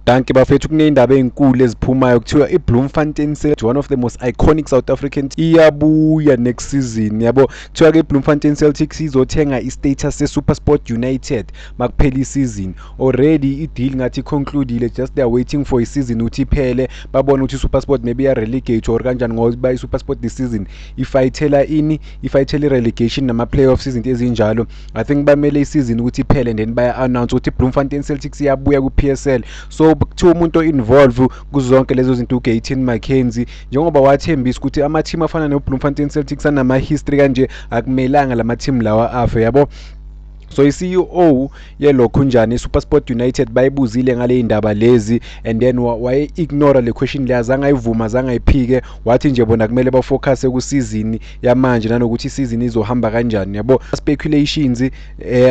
Dankie bafethu, kuney'ndaba ey'nkulu eziphumayo. Kuthiwa i-Bloemfontein Celtic, one of the most iconic South African, iyabuya next season, yabo. Kuthiwa-ke i-Bloemfontein Celtics izothenga i-status se-SuperSport United makuphela isizini. Already i-deal ngathi i-concludile, just they are waiting for isizini ukuthi iphele, babone ukuthi i-SuperSport maybe iya-relegate or kanjani, ngoba i-SuperSport this season ifayithela ini, ifayithela i-relegation nama-playoffs, izinto ezinjalo. I think bamele isizini ukuthi iphele and then baya-announce ukuthi i-Bloemfontein Celtics iyabuya ku-PSL. So kuthiwa umuntu o-involve kuzo zonke lezo zinto uGayton McKenzie, njengoba wathembisa ukuthi ama-team afana no-Bloemfontein Celtics anama-history kanje, akumelanga lama-team lawa afe, yabo. So i-CEO yelokhunjani i-SuperSport United bayibuzile ngale ndaba lezi and then waye-ignore le question le, azange ayivuma, azange ayiphike. Wathi nje bona kumele bafocus kusizini yamanje nanokuthi isizini izohamba kanjani, yabo. Speculations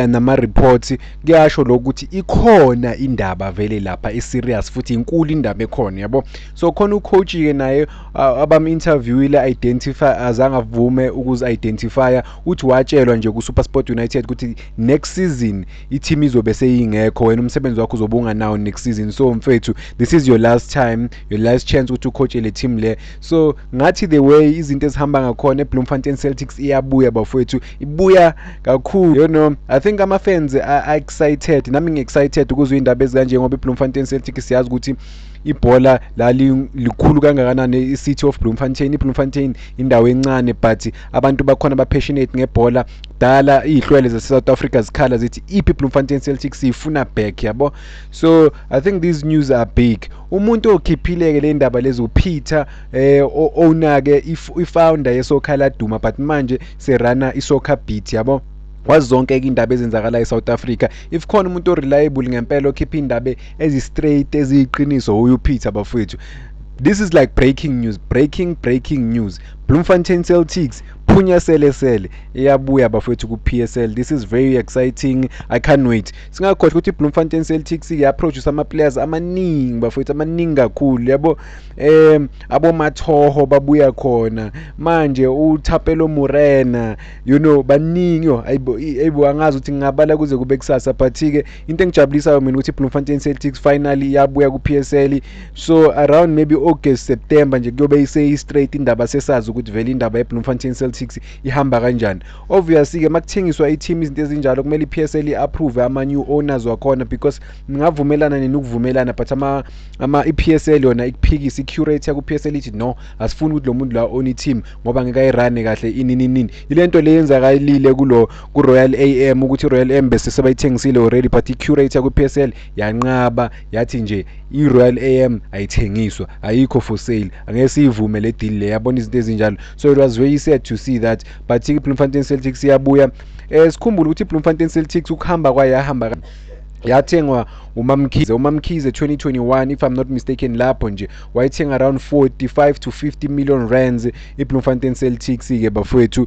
nama-reports kuyasho lokhu ukuthi ikhona indaba vele lapha i-serious, futhi inkulu indaba ekhona, yabo. So khona ucoach-ke naye abam-interviewile, identify, azange avume ukuzi-identifya. Uthi watshelwa nje ku-SuperSport United ukuthi next season i-team izobe seyingekho, wena umsebenzi wakho uzobe unganawo next season. So mfethu, this is your last time, your last chance ukuthi ucoache le team le. So ngathi the way izinto ezihamba ngakhona, eBloemfontein Celtics iyabuya bafowethu, ibuya kakhulu. I think ama-fans are excited, nami ngi-excited ukuzwa iy'ndaba ezikanje, ngoba iBloemfontein Celtics siyazi ukuthi ibhola lali likhulu kangakanani. I-City of Bloemfontein, iBloemfontein indawo encane, but abantu bakhona ba-passionate ngebhola. Dala iy'hlwele zase-South Africa zikhala zithi iphi iBloemfontein Celtics, siyifuna back, yabo. So I think these news are big. Umuntu okhiphile-ke le ndaba lezi uPeter owner-ke, i-founder yeSoccer Laduma, but manje serana iSoccer Beat, yabo. Kwazi zonke-ke iy'ndaba ezenzakalayo e-South Africa. If khona umuntu o-reliable ngempela okhipha iy'ndaba ezi-straight, eziyiqiniso, uye uPeter bafowethu. This is like breaking news, breaking, breaking news. Bloemfontein Celtics, phunya sele sele, iyabuya bafowethu ku-PSL. This is very exciting, I can't wait. Singakhohlwa ukuthi i-Bloemfontein Celtics iyaproduce ama-players amaningi bafowethu, amaningi kakhulu, yabo. Abomathoho babuya khona manje, uThapelo Morena, baningi yo. Ayibo, ayibo, angazi ukuthi ngingabala kuze kube kusasa, but-ke into engijabulisayo mina ukuthi i-Bloemfontein Celtics finally iyabuya ku-PSL. So around maybe August, September nje kuyobe iseyi-straight indaba, sesazi ukuthi vele indaba ye-Bloemfontein Celtics ihamba kanjani. Obviously-ke makuthengiswa i-team, izinto ezinjalo, kumele i-PSL i-approve ama-new owners wakhona, because ningavumelana nini ukuvumelana, but ama i-PSL yona ikuphikisa, i-curator ku-PSL ithi no, asifuni ukuthi lo muntu la own i-team ngoba ngeke ayirane kahle, ini nini nini. Ile nto le yenzakalile kulo ku-Royal AM, ukuthi i-Royal AM bese sebayithengisile already, but i-curator ku-PSL yanqaba, yathi nje i-Royal AM ayithengiswa, ayikho for sale, angeke siyivume le deal le, yabona, izinto ezinjalo. So it was very sad to see that, but i-Bloemfontein Celtics iyabuya. Sikhumbule ukuthi i-Bloemfontein Celtics ukuhamba kwayo yahamba yathengwa uMamkhize, uMamkhize 2021 if I'm not mistaken. Lapho nje wayithenga around 45 to 50 million rands iBloemfontein Celtics ke bafowethu,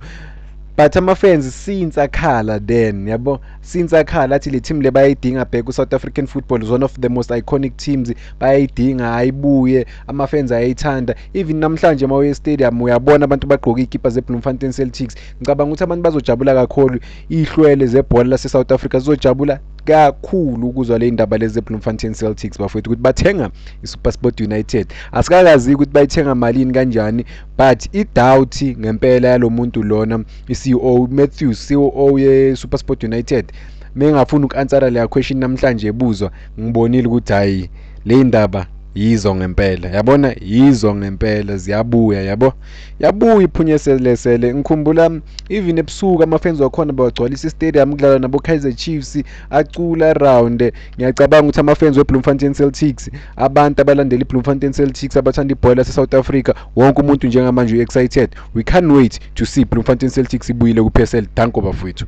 but ama-fans since akhala then, yabo, since akhala athi le team le bayayidinga back ku-South African football, is one of the most iconic teams, bayayidinga, ayibuye, ama-fans ayayithanda. Even namhlanje uma uye stadium uyabona abantu bagqoke iy'kipa ze-Bloemfontein Celtics. Ngicabanga ukuthi abantu bazojabula kakhulu, iy'hlwele zebhola lase-South Africa zizojabula kakhulu ukuzwa le ndaba lezi ze-Bloemfontein Celtics bafowethu, ukuthi bathenga i-SuperSport United. Asikakazi ukuthi bayithenga malini, kanjani, but i-doubt ngempela yalo muntu lona, i-CEO Matthews, CEO ye-SuperSport United, mengafuni uku-answera leya question namhlanje ebuzwa, ngibonile ukuthi hayi, le ndaba yizo ngempela, yabona, yizo ngempela, ziyabuya, yabo, yabuya iphunya selesele. Ngikhumbula even ebusuku ama-fans wakhona bawagcwalisa i-stadium kudlalwa nabo Kaizer Chiefs, acula round. Ngiyacabanga ukuthi ama-fans we-Bloemfontein Celtics, abantu abalandela i-Bloemfontein Celtics, abathanda ibhola lase-South Africa, wonke umuntu njengamanje u-excited. We can't wait to see Bloemfontein Celtics ibuyile ku-PSL. Danko bafowethu.